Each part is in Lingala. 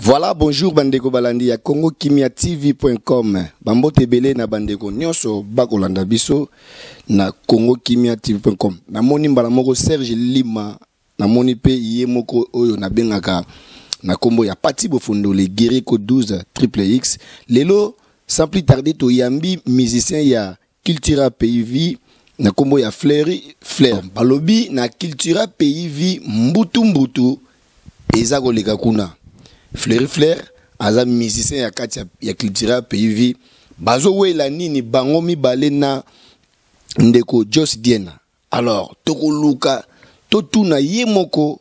Voilà, bonjour bandeko balandi ya Congo Kimia TV.com. Bambote ebele na bandeko nyonso bakolanda biso na Congo Kimia TV.com. Namoni mbala moko Serge Lima, namoni pe ye moko oyo nabengaka na kombo ya Pati Bofondole Guerrico 12 triple X. Lelo sans plus tarder toyambi musicien ya Cultura Pays Vie na kombo ya Fleury Flair. Balobi na Cultura Pays Vie mbutu mbutu eza koleka kuna. Fleury Flair aza musicien ya kati ya Cultura Pays Vie. Bazowela nini bango mibale na ndeko Jos Diena. Alors tokoluka totuna ye moko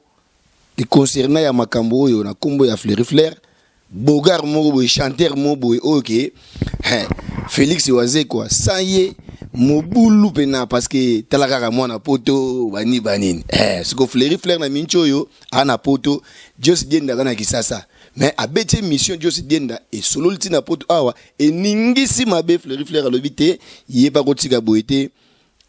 concernant ya makambo oyo na kombo ya Fleury Flair, bogar moko boye, chanteur moko boye oyo ke Félix Wazekwa sans ye mobulu pena, parce que tala kaka mwana poto bani banini siko Fleury Flair na minci oyo ana poto, Jos Dienda aza na Kisasa, mais abeti émission Jos Dienda esololi ntina poto awa eningisi mabe. Fleury Flair alobi te ye pa kotika boye te,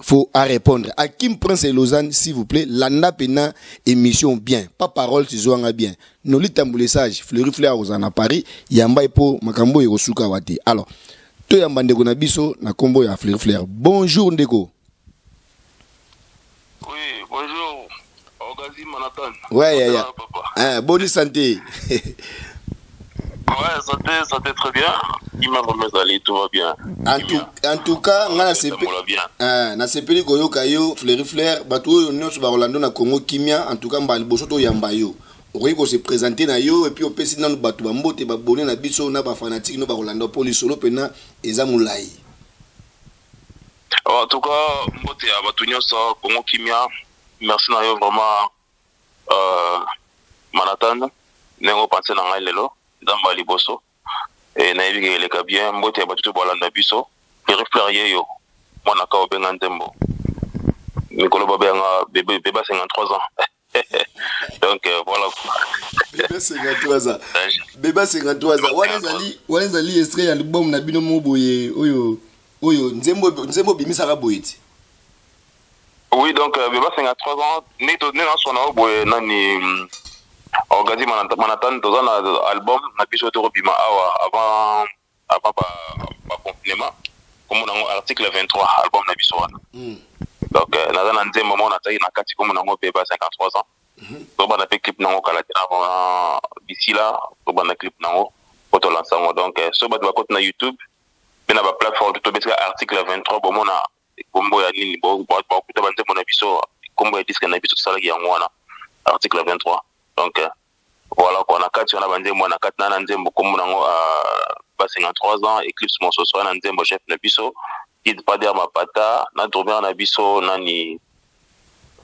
faut à répondre. Akim Prince et Lausanne, s'il vous plaît, landa pena émission bien. Pas parole, tu joues bien. Noli Tamboulé sage, Fleury Flair aux à Paris, Yamba epo makambo erosuka wate. Alors, to yamba ndeko na biso na kombo ya Fleury Flair. Bonjour ndeko. Oui, bonjour. Ogazi Manhattan. Ouais, ya, ya. Hein, bonne santé. Ouais, santé très bien. Il m'a remis aller, tout va bien. En tout cas, nga na sepe na sepeli koyoka yo Fleury Flair, bato oyo nyonso bakolanda na Congo Kimia, en tout cas mbala liboso toyamba yo. Okoki ko se présenter na yo et puis opesi nanu bato bambote babone na biso na ba fanatique no bakolanda po lisolo pena eza molai. En tout cas, mbote ya bato nyonso Congo Kimia, merci na yo vraiment Manhattan, ndenge opense na ngai lelo nzambe ya liboso e nayebi ke eleka bien. Mbote ya bato to balanda biso. Fleury Flair yeyo mwana ka obenga nzembo mikolo babenga bébé bébé 53 ans. Donc voilà. Bébé 53 ans, bébé 53 ans, wana ezali extrait ya album na bino mo boye oyo oyo nzembo obimisaka boye ti. Oui, donc bébé 53 ans nde nasona oyo boye nani Orgazi Manhattan, toza na album na biso tokobima awa avant ba confinement, kombo nango Article 23, album na biso wana. Donc naza na nzembo moko natiaki na kati, kombo nango Beba 53 ans. Tobanda mpe clip nango kala te na d'ici là, tobanda clip nango po tolansa yango. Donc so bato bakoti na YouTube mpe na baplateforme, tobesika Article 23, bomona kombo ya nini, bakuta banzembo na biso, kombo ya disque na biso tosalaki yango wana Article 23. Donc voilà quoi, na kati wana banzembo na kati na nzembo kombo nango ba 53 ans, Eclipse Mososo wana, nzembo chef na biso Kid Pader Mapata na drummer na biso nani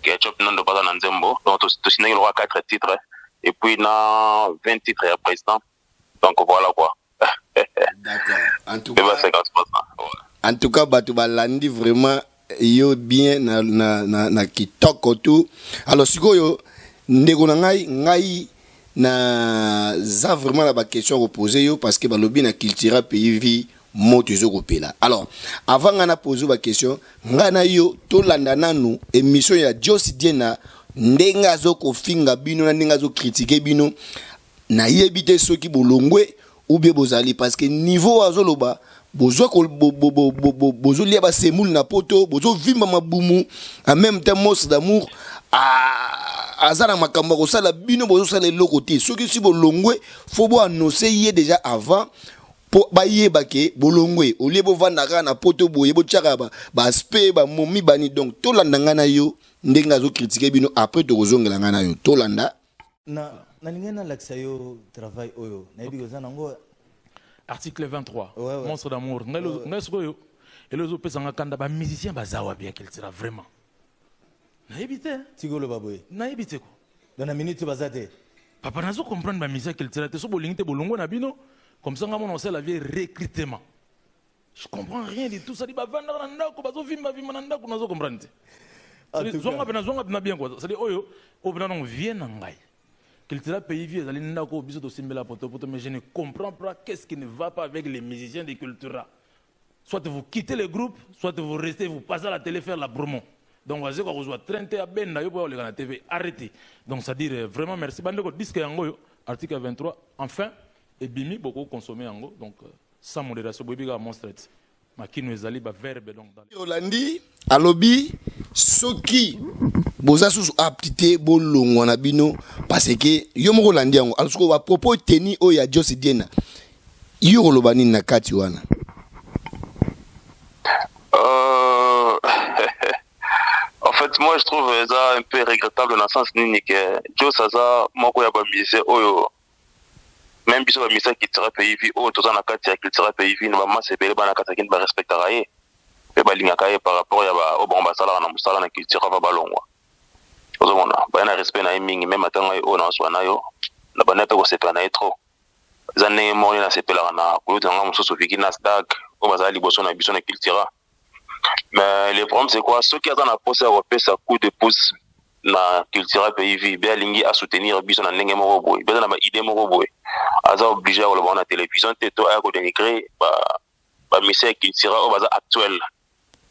Ketchup Nando baza na nzembo. Donc tosindaki lokwa 4 titres et puis na 20 titres ya président. Donc voilà quoi. D'accord, en tout cas 53 ans, ouais. En tout cas bato balandi vraiment yo bien na kitoko tu. Alors sikoyo ndeko na ngai, ngai naza vraiment na baquestion ya kopose yo, parce que balobi na Cultura Pays Vie moto ezokopela. Alors avant ngai napose baquestion, ngai na yo tolanda nanu émission ya Jos Diena, ndenge azokofinga bino na ndenge azocritiquer bino. Nayebi te soki bolongwe ou bien bozali, parce que niveau azoloba bozwa bozolia basemoule na poto, bozovimba mabumu, en même temps Monstre d'amour aza na makambo ya kosala, bino bozosala eloko te. Soki si bolongwe, faut boannonce ye déjà avant mpo bayeba ke bolongwe, olie bovanda kaka na poto boye, botiaka baaspect bamomi bani. Donc tolanda ngai na yo ndenge azocritiquer bino, après tokozongela ngai na yo, tolanda. Na nalingai nalakisa yo travail oyo nayebi koza nango. Article 23. Ouais. Monstre d'amour, ngai sikoyo elo ezopesanga kanda, bamusicien baza wapi ya Cultura? Vraiment nayebi te. Tiki oloba boye. Nayebi te ko. Dans na minute baza te. Papa, nazo comprendre bamusicien Cultura te. So bolingi te, bolongo na bino, comme ça nga mona osala vie recrutement. Je comprends rien du tout. Sadi bavandaka na ndako, bazovimbavimba na ndako, nazo comprendre te. Zwanga mpe nazwanga mpena bien quoi. Sadi oyo oyo mpena donc vie na ngai Cultura Pays Vie ezali ndako biso tosimbela potopoto, mais je ne comprends pas qu'est-ce qui ne va pas avec les musiciens de Cultura. Soit vous quittez le groupe, soit vous restez, vous passez à la télé faire la promo. Donc vas-y kozwa train te abenda yo po oleka na TV. Arrêtez. Donc c'est à dire vraiment merci bandeko, disque yango oyo. Article 23, enfin ebimi, boko consommer yango, donc sans modération. Boyebi kaka monstre makino ezali baverbe, donc dans Olandi, alobi soki boza susu apte te, bolongwa na bino, parce que yo moko olandi yango. Alors sikoyo, bapropos teni oyo ya Jos Diena, yo koloba nini na kati wana? En fait, moi je trouve ça un peu regrettable dans le sens nini que Jos aza moko ya bamusicien oyo, même biso bamusicien Cultura Pays Vie oyo toza na kati ya Cultura Pays Vie, na bamasa ebele bana kati ya kini barespectaka ye mpe balingaka ye par rapport ya oyo bango basalaka na mosala na culture ava balongwa. Ozomona baya na respect na ye mingi. Même ata ngai oyo naoswa na yo, na banda mpe kosepela na ye trop. Eza ndenge moko nde nasepelaka na koluta na nga mosusu Viki Nasdaq oyo bazala liboso na biso na Cultura. Mais le problème, c'est quoi? Soki aza na posa ya kopesa coup de pouce na Cultura Pays Vie, be alingi asoutenir biso na ndenge moko boye, be aza na baidée moko boye, aza obligé ya koloba na télévision te to aya kodénigrer bamusicien ya Cultura oyo baza actuel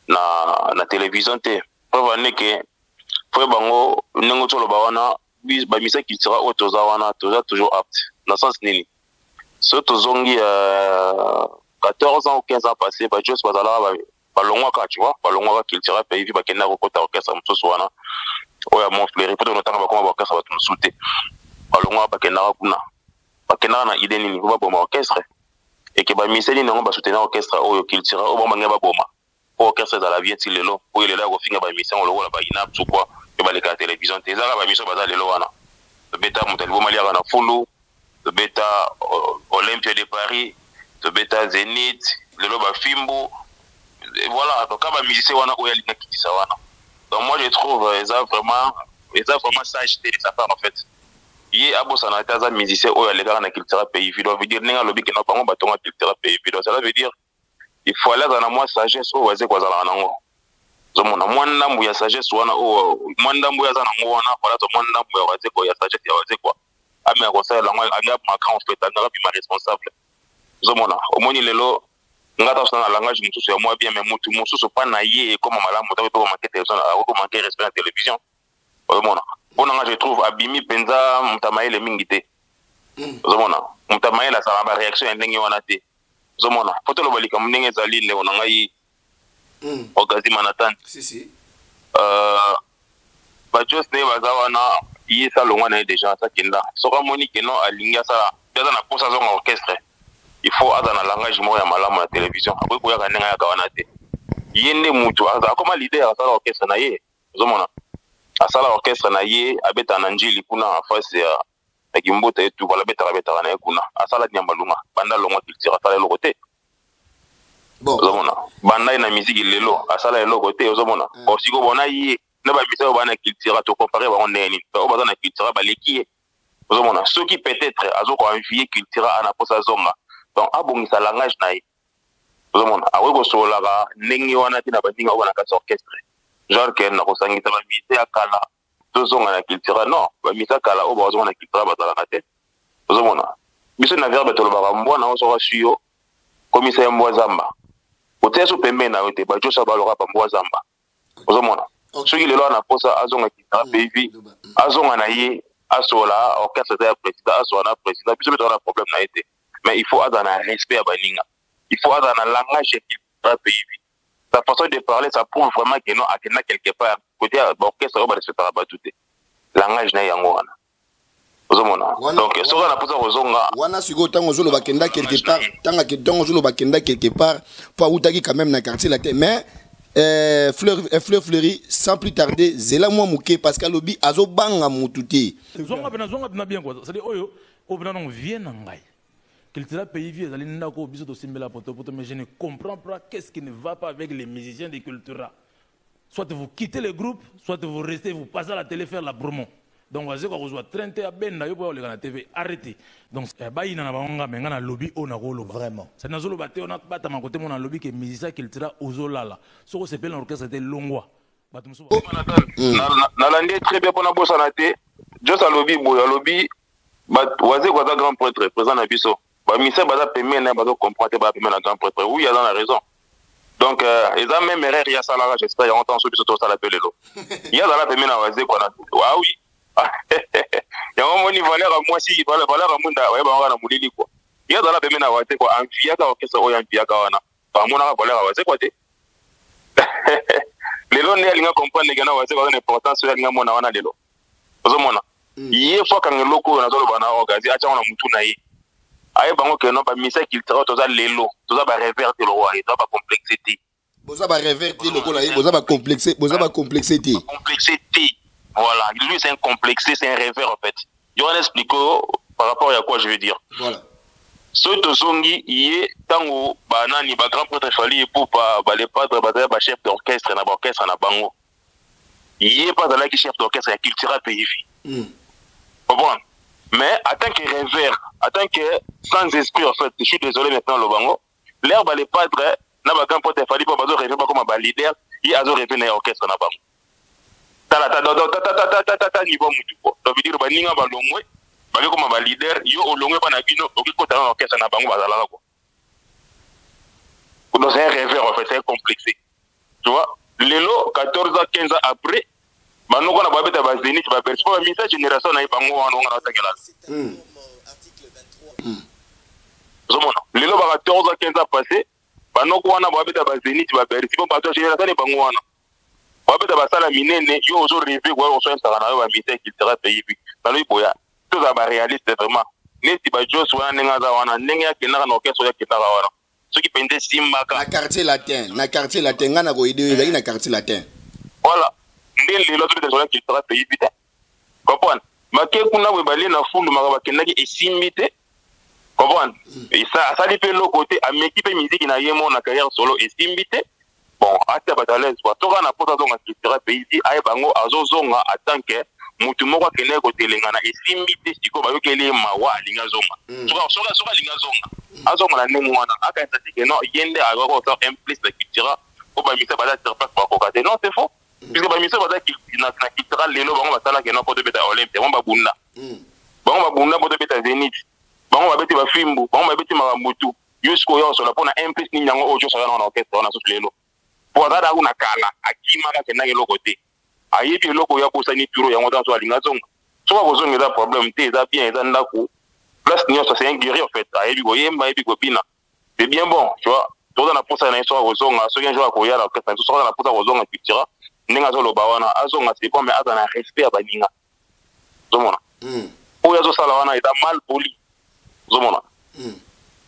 na télévision te. Preuve aneke po bango ndenge toloba wana, bamusicien Cultura oyo toza wana, toza toujours apte. Na sens nini? So tozongi 14 ans ou 15 ans passé, bajos bazalaka, balongwaka, tu vois, balongwaka Cultura Pays Vie, bakendaka kokota orchestre mosusu wana oyo ya Mont Fleury, mpo tokotanga bakoma baorchestre bato mosusu te. Balongwaka, bakendaka kuna. Bakendaka na idée nini? Po baboma orchestre eke bamise nini yango basoutenir orchestre oyo Cultura oyo bango bangai baboma, po orchestre ezala bien ti lelo. Oyo lelo ya kofinga bamise yango lokola bainaptes ou quoi, mpe baleka ya télévision te. Ezaka bamise oyo baza lelo wana. Tobeta moto aliboma liaka na fulu, tobeta Olympia de Paris, tobeta Zénith, lelo bafimbu. Voilà, donc ka bamusicien wana oyo alingi akitisa wana. Donc moi je trouve eza vraiment sage te de sa part. En fait, ye abosana te, aza musicien oyo alekaka na Cultura Pays Vie. Donc veut dire, ndenge alobi kena bango batonga Cultura Pays Vie, donc cela veut dire il faut aller aza na mwa sagesse oyo aze kozalaka nango. Ozomona mwa ndambu ya sagesse wana, oyo mwa ndambu oyo aza nango wana, fala to mwa ndambu ya Wazekwa, ya sagesse ya Wazekwa, ameka kosalela yango. Anga macron, en fait, angaka bima responsable. Ozomona, omoni lelo nga ta osala na langage mosusu ya mwa bien, mais mutu mosusu mpa na ye ekoma malamu ta mpe komanquer télévision, akomanquer respect na télévision. Ozomona, mpo na nga je trouve abimi mpenza moto amayele mingi te. Ozomona, moto amayele azalaka baréaction ya ndenge wana te. Ozomona, po toloba likambo ndenge ezali, ndeko na ngai Okazi Manatan. Si, si. Bajos ndenge baza wana, ye salongwa na ye déjà, asakenda. Soki amoni keno alingi asala mpe aza na mposa azonga orchestre, il faut aza na langage moko ya malamu na télévision. Akoki koyaka ndenge ayaka wana te. Ye nde mutu akoma leader, asala orchestre na ye. Ozomona, asala orchestre na ye, abetaka na Njili kuna en face ya Kimbuta etu. Voilà, abetaka, abetaka na ye kuna, asala nyambalunga. Banda longwa culture, asala eloko te. Ozomona, banda ye na misiki lelo, asala eloko te. Ozomona, bon, sikoyo bona ye na bamisa oyo baa na Cultura, tocomparer bango ndenge nini? Oyo baza na Cultura baleki ye. Ozomona, soki peut-être azokoenvier Cultura, ana mposa azonga, donc abongisa langage na ye. Ozomona, akoki kosololaka ndenge wana te na baninga oyo na kati ya orchestre, genre ke na kosangisa bamise ya kala, tozonga na Cultura. Non, bamise ya kala oyo bazonga na Cultura bazalaka te. Ozomona, biso na verbe tolobaka, mbwa na yo soki aswi yo, komisa ye mbwa zamba, kotia so pembeni na yo te. Bajosa baloka bambwa zamba. Ozomona, soki lelo ana mposa azonga Cultura Pays Vie, azonga na ye, asola orchestre eza ya président, asola na président. Biso mpe toza na problème na ye te, mais il faut azala na respect ya baninga, il faut azala na langage ya Cultura Pays Vie. Sa façon de parler, ça prouve vraiment que non, akenda quelque part côté ya baorchestre oyo barespectaka bato te. Langage na ye yango wana. Ozomona, donc soki ana mposa kozonga Wana sikoyo, ntango ozoloba kenda quelque part, ntango ozoloba kenda quelque part, mpo awutaki quand même na Quartier Latin. Mais Fleur Fleury, sans plus tarder, zela mwa moke, parce que alobi azobanga mutu te. Zonga pena, zonga pena bien quoi. C'est-à-dire oyo oyo pena, donc vie na ngai Cultura Pays Vie ezali ndako biso tosimbela poto poto. Mais je ne comprends pas qu'est-ce qui ne va pas avec les musiciens de Cultura. Soit vous quittez le groupe, soit vous restez, vous passez à la télé faire la promo. Donc Wazekwa kozwa train te, abenda yo mpo oleka na TV. Arrêtez. Donc bayina na bango nga, me nga nalobi oyo nakoloba. Vraiment. Sa nazoloba te, ona batama kote mo nalobi ke musicien Cultura ozolala, soki osepeli na orchestre te, longwa. Bato mosusu. Nalandi ye très bien. Mpona bosana te, Jos alobi boye, alobi Wazekwa aza grand prêtre, président na biso. Bamusicien baza pembeni na ye bazocomprendre te, baza pembeni na grand prêtre. Oui, aza na raison. Donc eza même erreur ye asalaka, j'espère yango ntango so biso tosala mpe lelo. Ye azala pembeni na Wazekwa na, ah oui. Yango moni valeur ya mwasi, valeur ya mwinda oyeba yango na molili quoi. Ye azala pembeni na Wazekwa, enviaka orchestre oyo enviaka wana, bamonaka valeur ya Wazekwa te. Lelo nde alinga comprendre ke na Wazekwa aza na importance oyo alinga mona wana lelo. Ozomona ye fo akanga eloko oyo nazoloba na Orgazi, atyango na mutu na ye, ayeba yango ke no bamisa culturel toza lelo, toza barêveur te lokola ye, toza bacomplexe te. Boza barêveur te lokola ye, boza bacomplexe, boza bacomplexe te. Complexe te, voilà. Lui, c'est un complexé, c'est un rêveur en fait. Yo wana explique par rapport à quoi je veux dire. Voilà. Soki tozongi ye, ntango banani, bagrand prêtre Fally Ipupa, balepadre, bazali bachef d'orchestre na baorchestre na bango, ye mpe azalaki chef d'orchestre ya Cultura Pays Vie. Comprendre? Mais en tant que rêveur, en tant que sans esprit en fait, je suis désolé maintenant lobango l'air, balepadre na bagrand prêtre Fally mpo bazo rêve bakoma baleader, ye azo rêve na ye orchestre na bango. Tala ta niveau mutu ko. Donc veut dire baninga balongwe, bake koma baleader, yo olongwe mpa na bino, oki kota na orchestre na bango bazalaka quoi. Donc c'est un rêveur en fait, c'est un complexé, tu vois. Lelo 14 ans, 15 ans après, banoko na babeta bazénith, babercy, mpo bamisa génération na ye bango wana onga na batangela. Ozomona lelo ba 14 ans, 15 ans passé, banoko wana babeta bazénith, babercy, mpo bato ya génération na bango wana babeta basala minene. Yo ozo rêve koya kosonisaka na yo bamisa culturel pays bi. Nalobi boya, tozala baréaliste vraiment. Neti bajos wana, ndenge aza wana, ndenge akendaka na orchestre oyo akendaka wana, soki mpenza esimbaka Na Quartier Latin, na Quartier Latin, ngai na koyede oyo ezalaki na Quartier Latin. Voilà, nde lelo azobeta lisolo ya culturel pays bi te. Comprendre? Bake kuna boye, balie na fulu, maka bakendaki esimbi te. Comprendre? Asali mpe eloko te, ameki mpe miziki na ye mo na carrière solo, esimbi te. Bon, atia bato à l'aise quoi. Toka na poto, azonga Cultura Pays, ayeba yango, azozonga en tant que mutu moko akendeki kotelengana, esimbi te. Sikoyo bayokeli ye mawa, alingi azonga. Soki alingi azonga, azonga na ndenge wana, akanisa te ke non, ye nde akoki kosala un plus na Cultura po bamisa baza sur place bakoka te. Non, c'est faux, puisque bamisa baza na Cultura lelo, bango basalaka no po tobeta Olympia, bango babunda, bango babunda po tobeta Zénith, bango babeti bafimbu, bango babeti makambo tu. Yo sikoyo osola mpona un plus nini yango oyo osala na orchestre wana susu lelo? Po aza da kuna kala, akimaka, akendaki eloko te, ayebi eloko oyo abosani turo yango. Ntango so alingi azonga, soki akozonga eza problème te, eza bien, eza ndako, place nyonso. C'est un guerrier en fait, ayebi koyemba, ayebi kobina, c'est bien bon, tu vois. Toza na posa na ye. Soki akozonga, soki un jour akoya na orchestre na biso, soki aza na posa kozonga Cultura ndenge azoloba wana, azonga, c'est bon, mais aza na respect ya baninga. Ozomona oyo azosala wana eza mal poli. Ozomona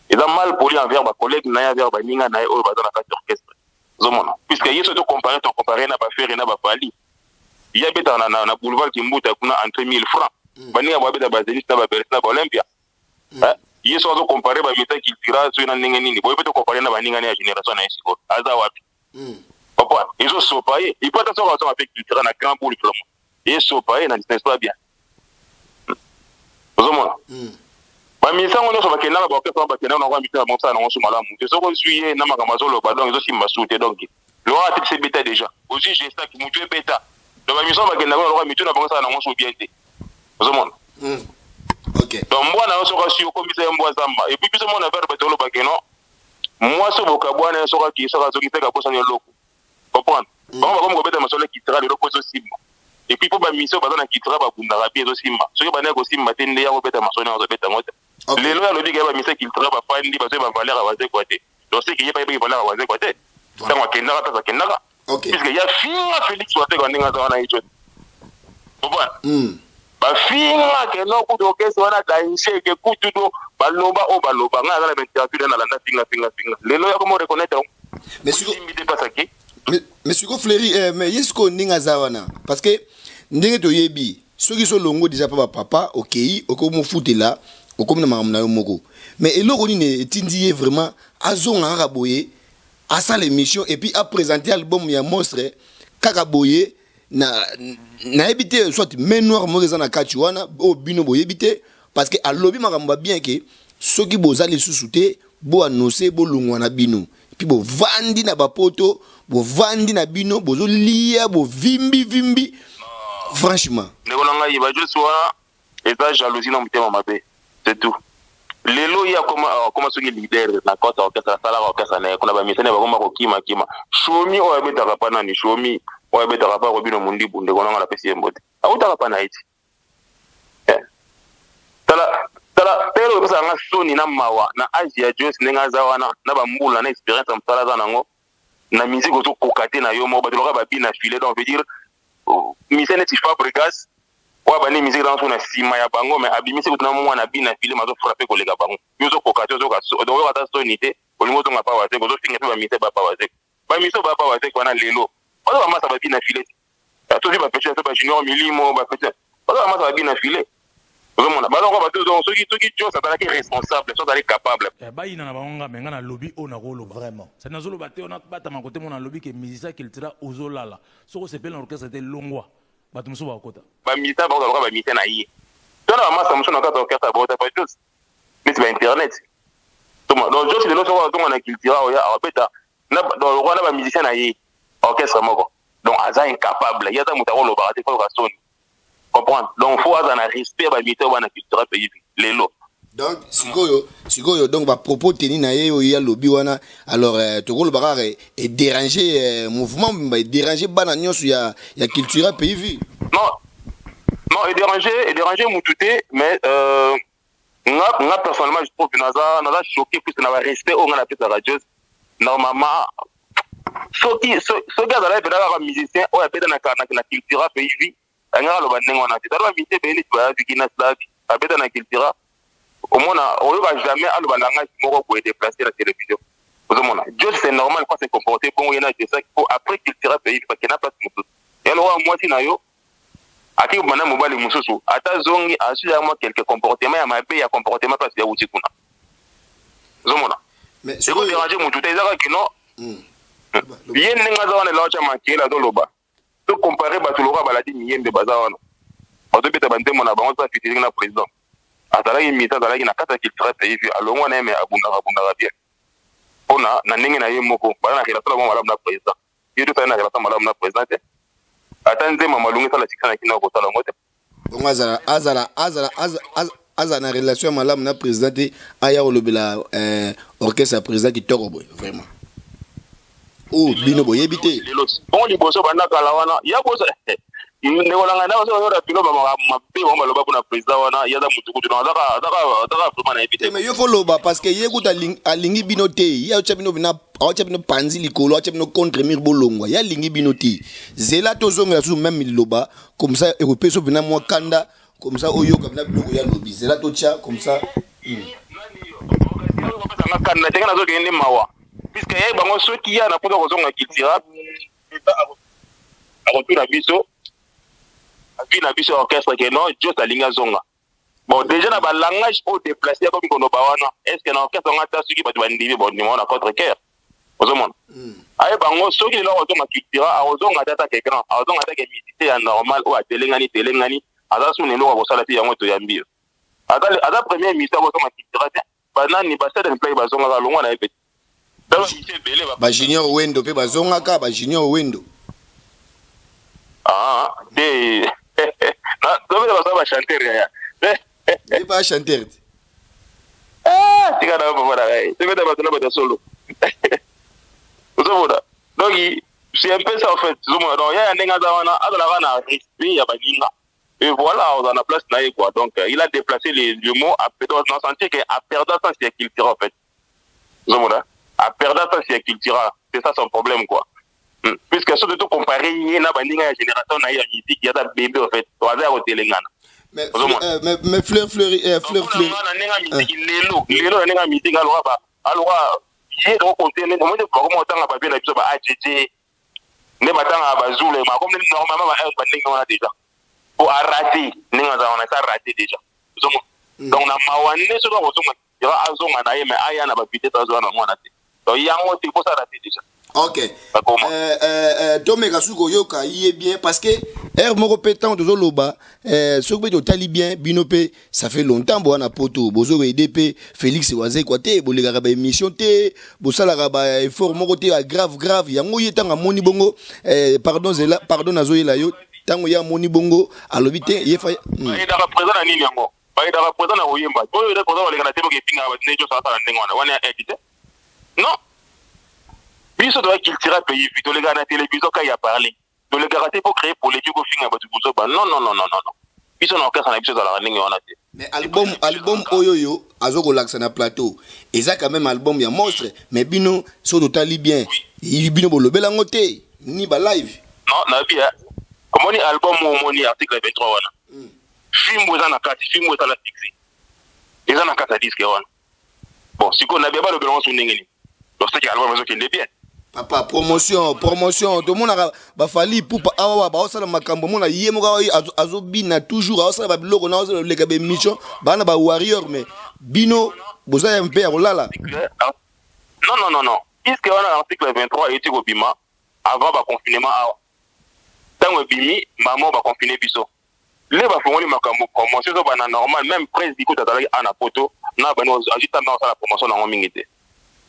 eza mal poli envers bacollègue na ye, envers baninga na ye oyo baza na kati ya orchestre. Ozomona, puisque ye soki tocompare, tocompare na baFerre na baFally, ye abetaka na boulevard Kimbuta kuna, entre 1000 francs. Baninga babeta bazénith na babercy na baolympia. Ye so azocompare bamisa Cultura soki na ndenge nini boye, mpe tocompare na baninga ne ya génération na ye, sikoyo aza wapi? Papa, ezosopa ye. Ipata soki azonga mpe Cultura na grand boule, vraiment esopa ye na, n'est pas bien. Ozomona bamisango nyonso bakendaka baorchestre wana, bakendaka nango misala mosala nango so malamu te. Soki ozwi ye na makambo azoloba, donc ezosimba su te. Donc loka atebisa ebeta déjà, ozwi gestaki motu ebeta. Donc bamisango bakendaka loka mitu na bango esala nango so bien te. Ozomona? Donc mbwa na yo soki asi okomisa ye mbwa zamba. Et puis biso mona verbe tolobake non, mwasi obokabwana ye, soki akei, soki azongi seka abosani eloko. Comprendre? Bango bakomi kobeta masolo ya Cultura lelo mpo ezosimba. Et puis mpo bamisio baza na Cultura babundaka bien, ezosimba. Soki bandaki kosimba te, nde ya kobeta masolo ndenge azobeta yango te. Lelo alobi ke bamisa Cultura bafandi, bazwi bavaleur ya Wazekwa te. Donc c'est que ye bayebaki valeur ya Wazekwa te ntango akendaka, place akendaka, puisque ya finga Félix Wazekwa ndenge aza wana, ye te. Comprendre? Bafinga ke no kutu orchestre wana danger, ke kutu do baloba oyo baloba. Ngai aza na bainterview nalanda, finga finga finga. Lelo ya komo reconnaître yango. Mais siko simbi te, place ake. Mais siko Fleury, mais ye sikoyo ndenge aza wana, parce que ndenge toyebi, soki so longo déjà mpa bapapa, okei okomofutela, okomi na makambo na yo moko. Mais eloko nini etindi ye vraiment azonga kaka boye, asala émission et puis aprésente album ya monstre kaka boye? Na nayebi te, soit main noire moko eza na kati wana oyo bino boyebi te, parce que alobi makambo ya bien ke soki boza lisusu te, boannonce bolongwa na bino, puis bovandi na bapoto, bovandi na bino, bozolia, bovimbivimbi, franchement. Ndeko na ngai, bajosi wana eza jalousie na motema mabe, c'est tout. Lelo ye akoma soki leader na kati ya orchestre, asalaka orchestre na ye kuna, bamisani bakoma kokimakima. Shomi oyo abetaka pa nani, shomi oyo abetaka pa Robino Mundibu, ndeko na ngai, napesi ye mbote, autaka pa na ye ti. Tala tala eloko epesaka nga soni na mawa na age ya Joyce ndenge aza wana na ba mbula na experience ya musala aza nango na musique ozo koka te na yo moko bato lokola ba but na filet donc veut dire musicien neti Fabregas oyo abandi musique na na sima ya bango mais abimisi kutu na mwana but na filet mais azo frapper koleka bango yo ozo koka te ozoka oyoka ata soni te olingi ozonga pa wazeko ozofinga mpe ba musicien ba pa wazeko ba musicien ba pa wazeko wana lelo baza ba masa ba but na filet. Tozi ba petit ba junior milimo ba petit baza ba masa ba bina filet ozomona baza kwa bato donc soki soki Jos azalaki responsable soki azali capable. Eh, bayina na bango nga me nga nalobi oyo nakoloba vraiment sadi nazoloba te ona batama kote mona nalobi ke musicien cultura ozolala soki osepeli na orchestre te longwa bato mosusu bakokota. Ba musicien bakozala lokola ba musicien na ye to na ba masa mosusu na kati ya orchestre bakota pa Jos neti ba internet donc Jos lelo soki azonga na cultura oya akobeta na donc lokola na ba musicien na ye orchestre moko donc aza incapable ye aza moto akolobaka te koyoka soni comprendre donc faut aza na respect ya ba militaire wana cultura pays lelo. Donc sikoyo sikoyo donc ba propos teni na ye oyo ye alobi wana alors euh, tokoloba kaka e déranger euh, mouvement mobimba e déranger bana nyonso ya ya cultura pays vie. Non non e déranger e déranger mutu te mais euh, nga nga personnellement je trouve que naza naza choqué plus na ba respect oyo nga napesaka Dieu normalement soki soki azalaki mpenza kaka musicien oyo abeta na, na, na cultura pays vie alingaka aloba ndenge wana te tala bamusicien ebele neti bayaziki na slag abeta na cultura omona oyoka jamais aloba langage moko boye déplace na télévision ozomona Dieu c'est normal pas se comporter bongo ye na Jesak po après cultura pays vie bakenda place mosusu ya lokola mwasi na yo Ake kobima na mobali mosusu ata azongi azui ya mwa quelque comportement ya mabe ya comportement place ya wuti kuna ozomona eko déranger mutu te eza kaka kino hmm. ye ndenge aza wana eloko tya makele azoloba to compare bato lokola baladi miyembe baza wana bazobeta banzembo na bango za featuring na président azalaki misa azalaki na kati ya cultura pays alongwa na ye me abundaka abundaka bien mpona na ndenge na ye moko baza na relation na bango malamu na président Yo tosali na relation malamu na president te. Ata nzembo ya malonga esala succès na kino akosala yango te. Bongo azala azala azala azala na relation ya malamu na president te aya kolobela eh, orchestre ya president kitoko boye vraiment. Oh bino boyebi te. Bongo liboso banda kala wana ya boso ndeko na ngai na ozo yoda pilo ba mabe bango baloba kuna president wana ye aza mutu kutu azaka azaka azaka vraiment nayebi te. Mais yo faut loba parce que ye kutu alingi bino te ye atia bino bina atia bino panzi likolo atia bino contre mur bolongwa ye alingi bino te zela tozongela susu meme liloba comme ça ekopesa bina mwa kanda comme ça oyoka bina biloko ya lobi zela totia comme ça. Nga kanda te nga nazokende nde mawa puisque ye bango soki ya na mposa kozonga cultura akotuna biso avis na biso ya orchestre ke non Jos alingi azonga bon déjà na ba langage oyo déplacé akomi koloba wana est ce que na orchestre yango ata soki bato bandimi bondima wana contre cœur ozomona hmm. aye bango soki lelo akozonga cultura akozonga ata atake grand akozonga atake musicien ya normal oyo atelengani telengani aza suna eloko akosala te yango toyambi yo aza premier musicien akozonga cultura te banani ba stade play bazongaka longwa na ye pe ba junior wendo pe bazongaka ba junior wendo ah te na tobeta baza ba chanteur yaya ye ba chanteur te ah tika na papa na ngai tobeta bato na bato ya solo ozomona donc c'est un peu ça en fait ozomona donc yaya ndenge aza wana azalaka na respect ya baninga. Et voilà, on a la place na quoi. Donc, euh, il a déplacé les, le mot, à, donc, on a senti qu'à perdre ça, c'est culturel, en fait. Zomona. À perdre ça, c'est culturel. C'est ça son problème, quoi. Hmm. Puisque surtout tout comparer, il y a une génération, il y a musique, il y a un bébé, en fait. On va au Mais, euh, mais, mais fleur, fleur, euh, fleur, fleur. Lelo, lelo, na musique, alors, alors, ye tokokonte omoni bakoma otanga babie na biso ba agg nde batangaka ba zulu ma comme normalement ba heure ba ndenge wana déjà po a raté ndenge aza wana ça raté déjà ozomona mm. donc na mawa nde soki akozonga azonga na ye mais aya na ba vitesse azwa na mwana te donc yango te po ça raté déjà. Ok euh, euh, euh, tomeka soki koyoka ye bien parce que heure moko mpe ntango tozoloba euh, soki mpe totali bien bino mpe ça fait longtemps boa na poto bozo aider pe Felix Wazekwa te bolekaka ba émission te bosalaka ba effort moko te ya grave grave yango ye ntango amoni bongo eh, pardon zela pardon nazoyela yo ntango ye amoni bongo alobi te ye fa hmm. Bayedaka présent na nini yango bayedaka présent na koyemba oyo eza présent baleka na te boke efingaka bato nde nyonso asala ndenge wana wana ya aide te non biso toza cultura pays vi tolekaka na télévision kai ya parler tolekaka te po créer polémique ofinga bato buzoba non non non non non. Biso na orchestre na biso ezalaka ndenge wana te. Mais album oyo yo azokolakisa na plateau eza quand même album ya monstre, mais bino so totali bien, bino bolobela yango te ni ba live. Non, nayebi omoni album oyo, omoni article 23 wana, fimbo eza na kati, fimbo ezala fixe, eza na kati ya disque wana. Bon, sikoyo na bia balobela ngo so ndenge nini? Donc c'est que album ezokende bien. Papa, promotion, promotion, tomonaka baFally Ipupa awa baosala makambo, mona ye moko awa azobina toujours, aosala babiloko na aoleka baémission, baa na bawarrior, mais bino boza ya mpe ya kolala. Non, non, non, non, disque wana, article 23 euti kobima avant baconfinement awa. Ntango ebimi, mama, baconfine biso nde bafongoli makambo, promotion ezobanda normal. Même président kuta azalaki a na poto na bani, azwi ntango asala promotion nango mingi te.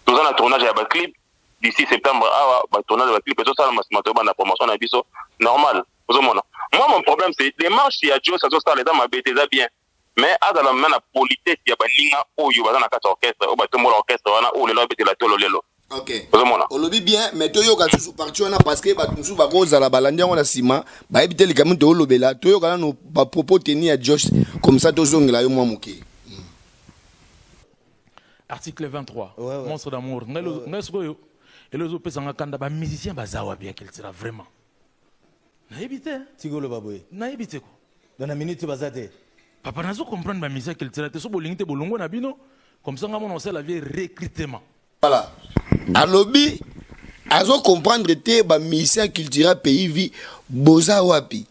Toza na tournage ya baclip d'ici septembre awa, batournage ya baclip ezosalama, nsima toyobanda promotion na biso normal. Ozomona, moi, mon problème, c'est démarche ya Jos azosala. Eza mabe te, eza bien, mais azala mema na politesse ya baninga oyo baza na kati ya orchestre, oyo batombola orchestre wana, oyo lelo abetela tolo lelo. Ozomona. Olobi bien, mais toyoka susu parti wana, parce que bato mosusu bakozala balandi yango na nsima, bayebi te likambo toolobela. Toyoka nano bapropos teni ya Josh, comme ça tozongela yo mwa moke. Article 23. Monstre d'amour, ngai sikoyo elo ezopesanga kanda, bamusicien baza wapi ya cultura? Vraiment, nayebi te. Tiki oloba boye. Nayebi te ko. Dans na minute baza te. Papa, nazo comprendre bamusicien cultura te. So bolingi te, bolongo na bino, comme ça nga mona osala vie recrutement. Voilà, alobi azocomprendre te bamusicien cultura pays vie boza wapi.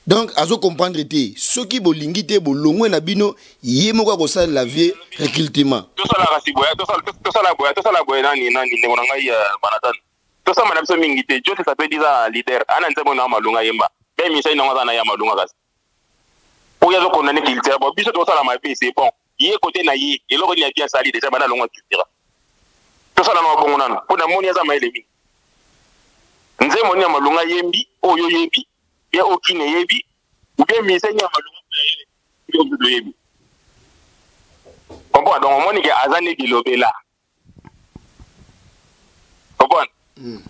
Donc azocomprendre te, soki bolingi te, bolongwe na bino, ye moko akosalela vie recrutement. Tosalaka si boye, tosala boye, tosala boye. Nani nani, ndeko na ngai Banatane, tosamba na biso mingi te. Jose sapedi eza leader ana nzembo na malunga, yemba be misai nango aza na ya malunga, kasi oyo azokondane culture. Bon, biso tokosala mabe, c'est bon. Ye kote na ye, eloko nini ya bien asali déjà bana alongwa culture? Tosala na bongo nano, mpo namoni aza mayele mingi. Nzembo nini ya malunga yembi oyo oyebi bien, oyo kini eyebi, ou bien misai nini ya malunga oyo toyebi? Comprendre? Donc omoni ke aza nde bilobela, comprendre?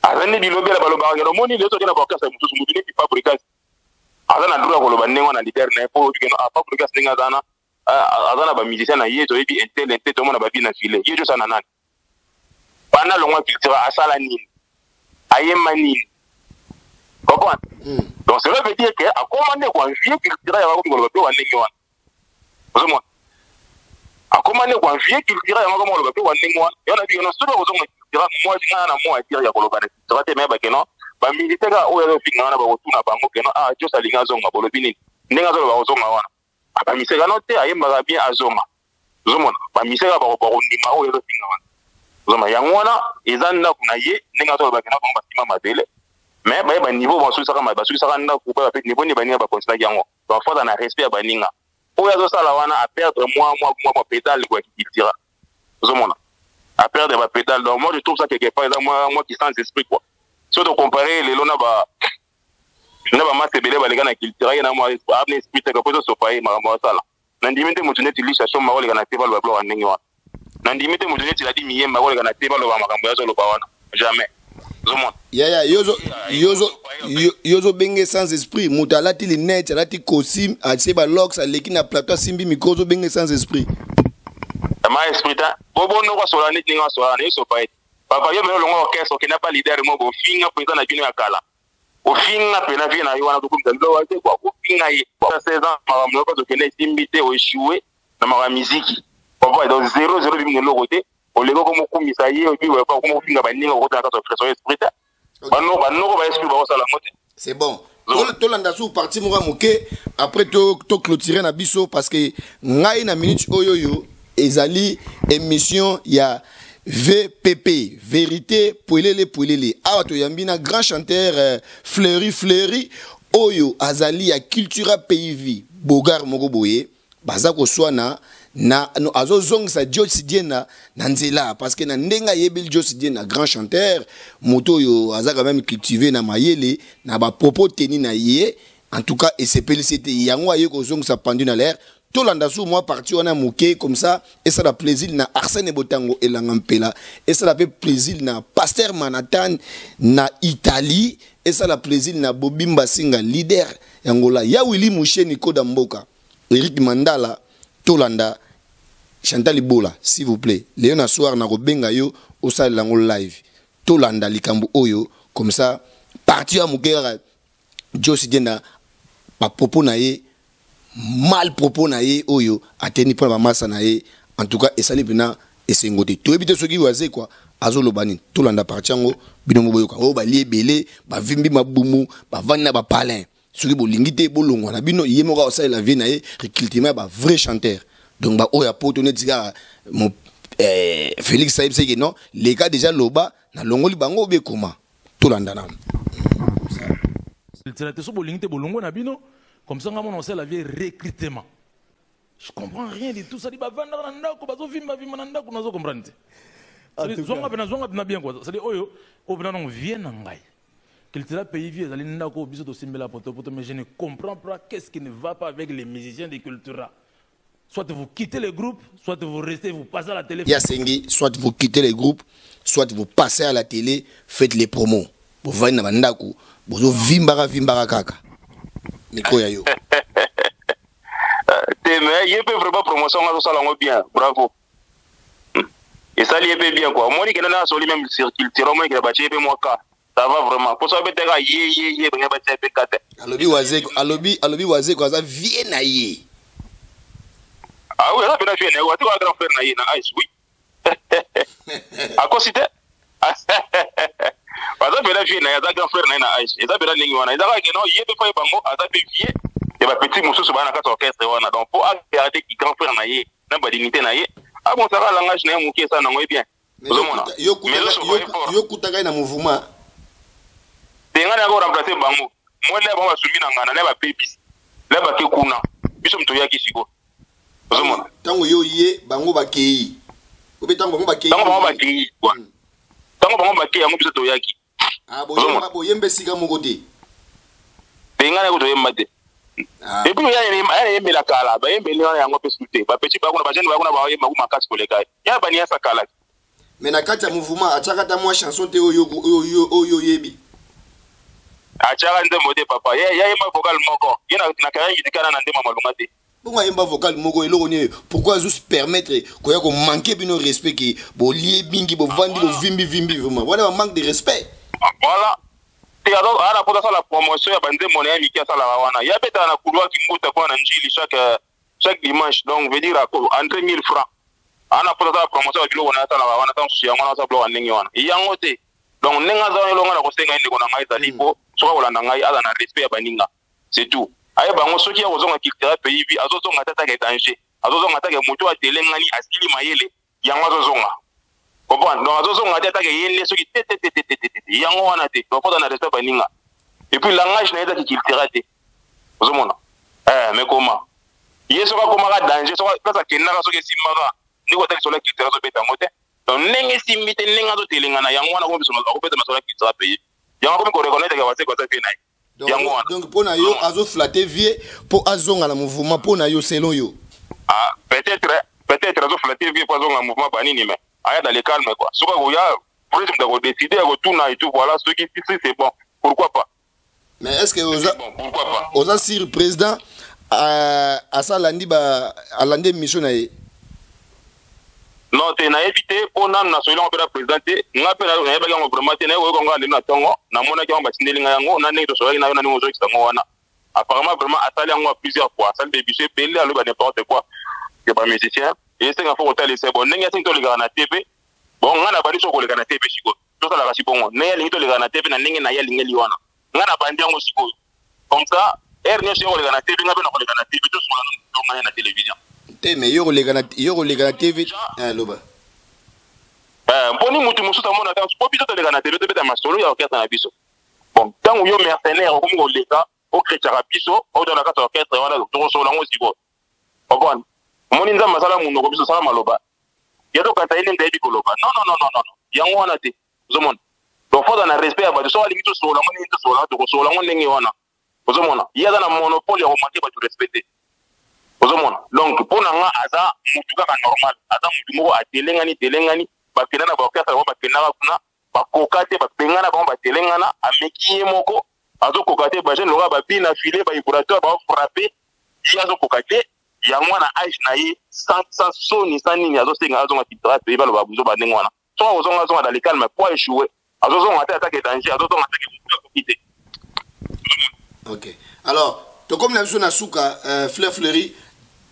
Aza nde bilobela. Balobaka kende, omoni lelo toke na baorchestre mosusu, motu neti Fabricas aza na droit ya koloba ndenge wana leader na ye, mpo oyebi keno Fabricas ndenge aza na aza na bamusicien na ye, toyebi intel intel, tomona babi na file. Ye tosala na nani? Banda longwa culture, asala nini? Ayemba nini? Comprendre? Donc cela veut dire que akoma nde koenvier culture yango, akomi koloba mpe wa ndenge wana. Ozomona, akoma nde koenvier culture yango, akoma koloba mpe wa ndenge wana. Yo na bino, soki okozonga culture, moi nga na mwa dire ya koloba na culture te, mais bakeno bamilitaire kaka oyo azofinga wana, bakotuna bango keno: "Ah, Jos alingi azonga, bolobi nini?" Ndenge azoloba kozonga wana, bamiseka no te, ayembaka bien, azonga. Ozomona, bamiseka bakondima oyo azofinga wana. Ozomona, yango wana eza ndako na ye. Ndenge azoloba kena bango basima mabele, mais bayeba niveau basukisaka ndako, bayeba mpe niveau nini baninga bakontinaki yango. Donc faut na respect ya baninga. Oyo azosala wana, aperdre mwa pédale kwa kikitira. Ozomona, aperdre bapédale. Donc moi, je trouve ça quelque part eza mwa qui sans esprit, quoi. So tocompare lelo na bamasa ebele baleka na culture, ye na mwa abna esprit te, po ezosopa ye makambo asala. Nandimi te motu neti Lisha Shoma koleka na te baloba biloko ya ndenge wana. Nandimi te motu neti Ladi Miyemba koleka na te baloba makambo azoloba wana, jamais. Ozomona. Yaya, yo ozobenge sans esprit moto alati lunette, alati costume, atie balocks, aleki na plateau, asimbi micro, ozobenge sans esprit? Ma esprit ta bobonoko asola neti ndenge asola na esopa ye. Papa, yo mene olongo orchestre, okenda pa leader mo bofinga président na bino ya kala, ofinga mpena vie na yo wana, tokomisa biloko te kwa ofinga ye 16 ans. Makambo yo okende esimbi te, oéchoué na makambo ya miziki, papa. Donc zéro zéro, bimi eloko te. Oleki okomokumisa ye, obi okomofinga baninga, okota na kati ya orchestre, esprit te. Banoko ba esprit bakosala yango te. C'est bon, tolanda su parti moko ya moke, après toclôturer na biso, parce que ngai na minute oyo oyo ezali émission ya VPP, vérité polele polele. Awa toyambi na grand chanteur Fleury Fleury, oyo azali ya Cultura Pays Vie. Bogar moko boye baza koswana na no, azozongisa Jos Diena na nzela, parce que na ndenge ayebeli Jos Diena, grand chanteur, moto oyo aza quand même cultivé na mayele, na bapropos teni na ye, en tout cas esepelisi te. Yango aye kozongisa pendu na l'air. Tolanda su mwa parti wana moke, comme ça esala plaisir na Arsène Botango Elanga Mpela, esala mpe plaisir na Pasteur Manhattan na Italie. Esala plaisir na Bobby Mbasinga, leader ya Angola. Ya Willy Musheni Koda Mboka, Eric Mandala, tolanda Chantal Ibola, s'il vous plaît. Lelo na soir na kobenga yo osalela yango live. Tolanda likambo oyo comme ça parti ya moke kaka Josi Dienda ba propos na ye, mal propos na ye oyo ateni mpona bamasa na ye, en tout cas esali mpena esengo te. Toyebi te soki Wazekwa azoloba nini. Tolanda parti yango, bino mo boyoka. Oyo balie ebele, bavimbi mabumu, bavandi na bapalin. Soki bolingi te, bolongwa na bino. Ye moko akosalela vie na ye recrutement ya ba vrai chanteur. Donc ba oyo ya poto neti kaka Félix ayebisaki ke non, leka déjà loba nalongoli bango obe koma. Tolanda nanu. Cultura te, so bolingi te, bolongwe na bino. Comme ça nga mona osala vie recrutement. Je comprends rien du tout. Ça dit bavandaka na ndako, bazovimba vimba na ndako, nazo comprendre te. En tout Zwanga cas. pena, zwanga pena bien quoi. Ça dit oyo oyo pena non vie na ngai. Cultura Pays Vie ezali ndako oyo biso tosimbela poto poto, mais je ne comprends pas qu'est-ce qui ne va pas avec les musiciens de Cultura. Soit vous quittez le groupe, soit vous restez, vous passez à la télé. Yasengi, soit vous quittez le groupe, soit vous passez à la télé, faites les promos. Bovandi na bandako, bozovimbaka vimbaka kaka. Micro ya yo. Te, mais ye mpe vraiment promotion ngo azosala yango bien, bravo. Esali ye mpe bien quoi. Omoni kende na asoli même sur Culture, omoni kende batie ye mpe mwa ka. Ça va vraiment mposo abetaka ye ye ye benge batie ye mpe ka te. Alobi Wazeko, alobi Wazeko aza vie na ye. Ah oui, aza mpena vie na ye, ati wa grand frère na ye na ice, oui. Akosi te, aza mpena vie na ye, aza grand frère na ye na ice. Eza mpena ndenge wana, eza kaka keno ye mpe fo ye bango aza mpe vie ya bapetit mosusu baya na kati ya orchestre wana. Donc mpo agarde ki grand frère na ye na badignité na ye, abonsaka langage na ye moke, esala nango ye bien. Ozomona. Mais ezosoka ye fort. Yo kutaka ye na mouvement? Te, ngai nayaka koremplace bango. Moi nde bango basumi na ngana na babebisi la bake kuna, biso moto oyaki sikoyo, ozomona. Ntango yo ye, bango bakei obe ntango bango bakei? Ntango bango bakei, ntango bango bakei yango biso toyaki. Ah, boyemba, boyemba esika moko te? Te, ngai nayaki toyemba te. Ah. Et puis ya nayembela kala, bayembeli wana yango mpe su te. Bapeti bakuna, bajeune bakuna bayemba ku makasi koleka ye ya baniasa kala. Mais na kati ya mouvement atiaka ata mwa chanson te oyo oyebi? Atiaka nzembo te, papa. Ye yayemba vocal moko. Ye na carrière musicale na ndembo malonga te. Bongo ayemba vocal moko, eloko nini? Pourquoi azo se permettre koya komanke bino respect ke bolie mingi, bovandi, bovimbi vimbi? Vraiment, wana ba manque de respect. Ah, voilà te, aza na mposa asala promotion ya banzembo na ye mike asalaka wana. Ye abetaka na couloir Kimbuta kuna na Njili chaque dimanche, donc veut dire entre 1000 francs. Aza na mposa asala promotion ya biloko na ye asalaka wana. Ntango mosusu yango wana asala biloko ya ndenge wana yango te. Donc ndenge aza wana, elonga na kosenga ye, ndeko na ngai, ezali mpo soki akolanda ngai, aza na respect ya baninga, c'est tout. Ayeba yango, soki akozonga Cultura Pays Vie, azozonga te atake danger, azozonga atake moto atelengani, asili mayele yango azozonga, comprendre. Donc azozonga te atake ye nde soki te te te te te te te yango wana te. Donc faut na respect baninga, et puis langage na ye ezaki Cultura te, ozomona. Mais comment ye soki akomaka danger, soki place akendaka, soki esimbaka ndenge otaki solo ya Cultura, azobeta yango te. Donc ndenge esimbi te, ndenge azotelengana yango wana, akobeta masolo ya Cultura Pays yango, akomi koreconnaître ke Wazekwa aza vie na ye. Yango wana. Donc mpo na yo, azoflatte vie mpo azonga na mouvement, mpo na yo, selon yo? Ah, peut-être azoflatte vie mpo azonga na mouvement banini, mais aya dans le calme quoi. Soki akoya, peut-être moto akodécide, akotuna et tout, voilà. Soki si c'est bon, pourquoi pas? Mais est ce que oza Bon, pourquoi pas? Oza sur président asa alandi ba alandi émission na ye? Non te, nayebi te, mpo nanu nasoli yango mpe na président te. Nga mpe nayebaki yango vraiment te. Naye koyoka ngo lelo na ntongo, namonaki yango, batindeli ngai yango na ndenge tosolaki na yo, na ndenge ozokisa yango wana. Apparemment vraiment asali yango plusieurs fois, asali bebiso ebele, alobi ba n'importe quoi ke bamusicien esenga fo kotalisa. Bon, ndenge asengi tolekaka na TV, bon, nga na bandi so koleka na TV sikoyo, tosalaka si bongo ndenge alingi tolekaka na TV, na ndenge na ye alingeli wana. Nga na bandi yango sikoyo, comme ça heure nyonso ye koleka na TV, nga mpe na koleka na TV, tosola tongane na télévision. Te, mais yo koleka na TV, loba. Mponi mutu mosusu amona ta mpo biso toleka na TV, tobeta masolo ya orchestre na biso. Bon, ntango yo mercenaire okomi koleka, okretchaka biso, oyo na kati ya orchestre wana, tokosola yango sikoyo, comprendre. Omoni, Nzambe asala monoko, biso osala maloba ya tokanisa ye nde ayebi koloba. Non, non, non, non, non, yango wana te, ozomona. Donc faut na respect ya bato. Soki alingi tosola yango ndenge tosola, tokosola yango ndenge wana, ozomona. Ye aza na monopole ya komanke bato respect te, ozomona. Donc mpo na nga, aza mutu kaka normal, aza mutu moko atelengani telengani. Bakenda na baorchestre bango, bakendaka kuna. Bakoka te, babengana bango, batelengana. Ameki ye moko, azokoka te. Bajeune lokola babina file, bavibrateur baofrappe ye, azokoka te. Yango wana age na ye, sans soni, sans nini, azosenga azonga Cultura Pays. Baloba buzoba ndenge wana. Soki akozonga, azonga dans le calme po échouer. Azozonga te atake danger, azozonga atake motu akoki te. Ok, alors tokomi na biso na suka. Fleur Fleury,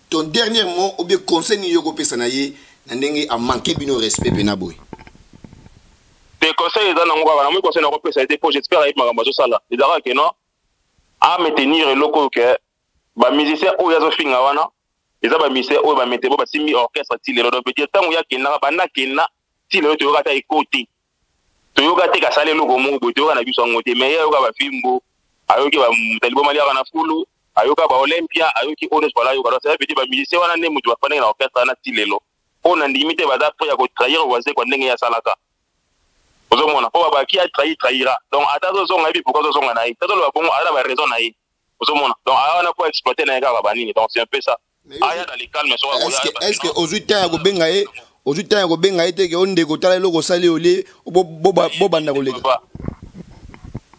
ton dernier mot ou bien conseil nini yo kopesa na ye na ndenge amanke bino respect mpena boye? Te, conseil eza nango kaka, namoi conseil nakopesa ye te, mpo j'espère ayebi makambo azosala. Ezalaka ke non, amaintenir eloko oyo ke bamusicien oyo azofinga wana eza bamusicien oyo bamete bo basimbi orchestre ti lelo. Donc veut dire, ntango ye akendaka, banda akenda ti lelo, toyoka ata eko te, toyoka te kasala eloko moko boye, toyoka na biso yango te. Mais ye ayoka bafimbo, ayoki bamoto liboma liaka na fulu, ayoka baolympia, ayoki oyo nyonso bala ayoka. Donc ça veut dire bamusicien wana nde moto bafandaki na orchestre wana ti lelo, oyo na ndimi te baza prêt ya kotrahir Wazekwa ndenge ye asalaka. Ozomona, mpo babaki atrahi trahira. Donc ata azozonga, yebi pourquoi azozonga na ye, tazoloba bongo, aza na baraison na ye. Ozomona, donc aya wana po exploiter na ye kaka banini. Donc c'est un peu ça. Aya dans le calme soki akoya. Est ce que ozwi temps ya kobenga ye? Ozwi temps ya kobenga ye te ke o ndeko, tala eloko osali, olie bobanda koleka?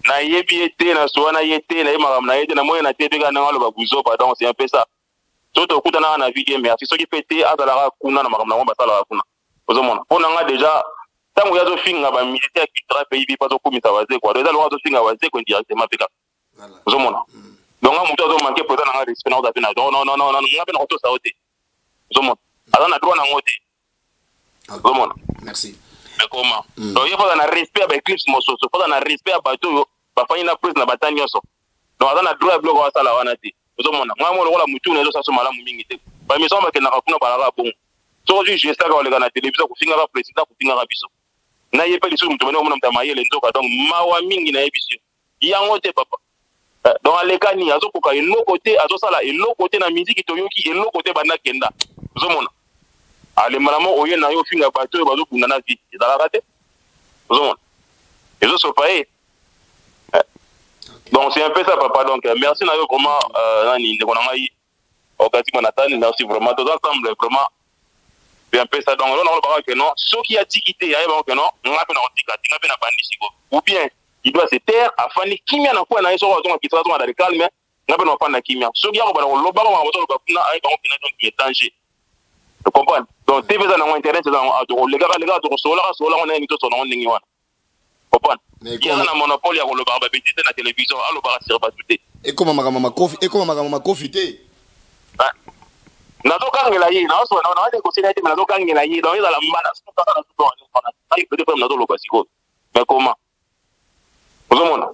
Nayebi ye te, nasowa na ye te, nayebi makambo na ye te, namoni na te mpe kaka ndenge aloba buzoba. Donc c'est un peu ça. Soki tokutanaka na vie, que merci. Soki mpe te, azalaka kuna na makambo nango basalaka kuna. Ozomona, mpo na nga déjà, ntango ye azofinga bamilitaire ya Cultura Pays mpe azokumisa Wazekwa, donc eza longo azofinga Wazekwa indirectement mpe kaka. Ozomona, donc nga motu azomanke mpo eza na nga respect nakoza mpe na non, non, non, non, nga mpe nakotosa yo te. Ozomona, aza na droit nango te. Ozomona. Merci. Mais comment? Donc ye foza na respect ya baeclipse mosusu, foza na respect ya bato oyo bafandi na prise na bata nyonso. Donc aza na droit ya biloko asala wana te. Ozomona, ngai mo lokola mutu na ezosala so malamu mingi te. Bamison bakendaka kuna, balaka bongo. Soki ozwi gestaka koleka na télévision, kofingaka président, kofingaka biso na ye mpe lisusu, moto bani komona moto ya mayele nzoka. Donc mawa mingi, nayebi yo yango te, papa. Donc alekani, azokoka eloko te, azosala eloko te na miziki, toyoki eloko te banda kenda. Ozomona, alembana mo oye na yo ofinga bato oyo bazobunda na vie, ezalaka te. Ozomona, ezosopa ye. Donc c'est un peu ça, papa. Donc merci na yo vraiment, nani, ndeko na ngai Okati Manatani, merci vraiment, toza ensemble vraiment. C'est un peu ça. Donc lona olobaka ke non, soki atiki te, ayebaka ke non, nga mpe nakotika te, nga mpe nabandi siko. Ou bien il doit se taire, afandi kimia na kwa na ye. Soki azonga kisaka, azonga dans le calme, nga mpe nafanda kimia. Soki akobanda kolobaka makambo azoloba kuna, ayeba ngo kena donc danger. Tu comprends? Donc TV eza nango, internet eza nango, tokolekaka lekaka, tokosololaka sololaka ndenge nini, tosola nango ndenge wana. Comprendre? Ye aza na monopole ya kolobaka babêtises na télévision, alobaka sur bato te. Ekoma makambo makofi, ekoma makambo makofi te. Nazokangela ye, nazonaegosela ye te, me nazokangela ye. Donc ezala mbala peut-être nazoloba sikoyo, mais comment? Ozomona,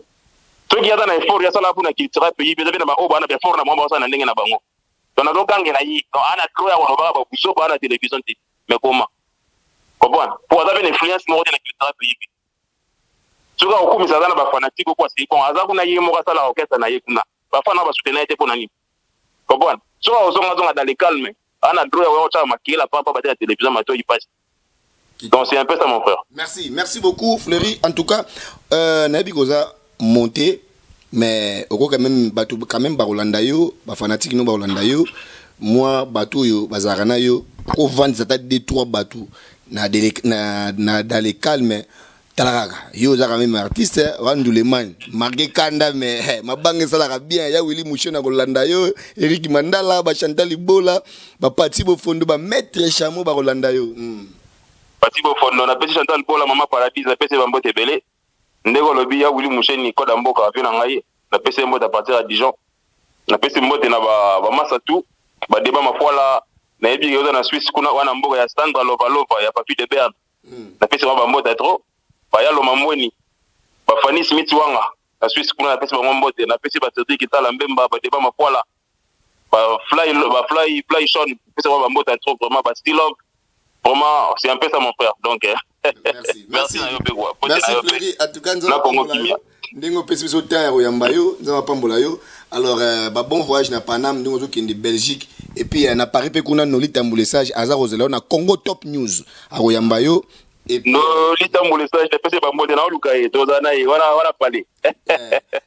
soki aza na effort asala mpona Cultura Pays, eza mpe na baoyo bana baeffort na bango basala na ndenge na bango. Donc nazokangela ye. Donc ana trop ya kolobaka babuzoba na télévision te. Mais comment comprendre? Po aza mpe na influence moko te na Cultura Pays. Soki akokumisa, aza na bafanatike oko asei. Bon, aza kuna ye moko, asala orchestre na ye kuna, bafana basoutenir ye te. Mpo na nini? Comprendre? Soki akozongazonga dans le calme, ana droit ya koya kotyaka makela papa bate na télévision, matoi pasi. Donc c'est un peu ça, mon frère. Merci, merci beaucoup, Fleury. En tout cas, nayebi koza monté, mais oko quand même bato quand même bakolanda yo, ba fanatique no bakolanda yo. Moi bato oyo bazalaka na yo, kovandisa ata deux trois bato na dans le calme. Tala kaka yo, oza quand même artiste wanduleman marke kanda, mais mabanga esalaka bien ya Willi Mushe na kolanda yo, Eric Mandala, bachantal Libola, bapati Bofondo, bamaître Chamo bakolanda yo. Pati Bofondo, napesi Chantal Bola, mama Paradise, napesi bambote ebele. Ndenge olobi ya Willi Musheni, koda mboka avi na ngai, napesi ye mbote à partir ya Dijon. Napesi mbote na bamasa tu badeba mafuala. Nayebi ke oza na Suisse kuna wana, mboka ya Sandra Lovalova, ya Papi de Berne. Napesi bango bambote ya trop, bayaloma mbweni, bafani Smith wanga na Suisse kuna, napesi bango mbote. Napesi bacedrik Tala Mbemba, badeba mafuala, bafly bafly fly shon, napesi bango bambote ya trop vraiment, bastilove. Vraiment, c'est un peu ça, mon frère. Donc merci, merci na yo mpe quoi. Merci, Fleury. En tout cas, nzambe apambola yo ndenge opesi biso temps ya koyamba yo. Nzambe apambola yo. Alors ba bon voyage na Paname, ndenge ozokende Belgique, et puis na Paris mpe kuna, Noli Tambule Sage aza kozela yo na Congo Top News, akoyamba yo. Noli Tambule Sage, napesi bambote na oluka ye, toza na ye wana wana pale.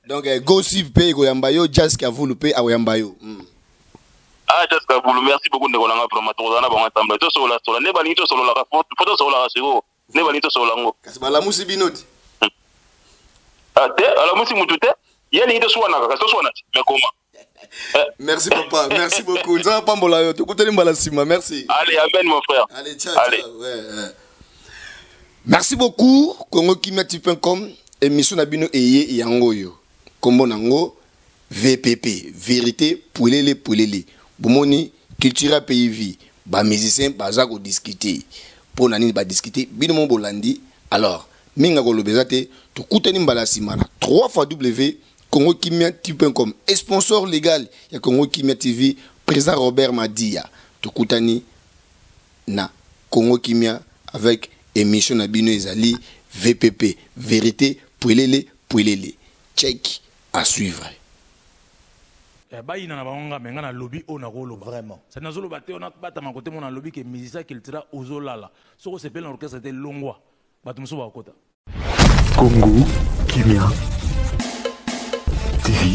Donc Gosi mpe ekoyamba yo, Jas Kavulu mpe akoyamba yo. Ah, Jas Kavulu, merci beaucoup, ndeko nanga. Vraiment, tokozala na bango ensemble, tosolola sola nde balingi tosololaka, fo tosololaka sikoyo. Nde balingi tosolola yango. Kasi balamusi bino ti. Ah, te, alamusi mutu te. Ye alingi toswanaka, kasi toswana te. Mais comment? Merci papa, merci beaucoup. Nzambe apambola yo. Tokutani mbala nsima. Merci. Allez, amen mon frère. Allez, ciao, Allez. ciao. Ouais, ouais. Merci beaucoup Congo Kimia TV.com émission na bino eye yango yo. Kombo nango VPP, vérité pwelele pwelele. Bomoni culture pays vie. Ba musiciens baza ko discuter. Pona nini ba discuter? Bino mo bolandi. Alors, minga koloba eza te, tokutani mbala nsima na 3 fois W Congo Kimia TV.com, sponsor légal ya Congo Kimia TV, président Robert Madia. Tokutani na Congo Kimia avec émission na bino ezali VPP, vérité pwelele pwelele. Check à suivre. Eh, bayina na bango nga me nga nalobi oyo nakoloba. Vraiment. Sa nazoloba te ona batama kote mo nalobi ke musicien cultura ozolala soki osepeli na orchestre te, longwa, bato mosusu bakokota. Congo Kimia TV.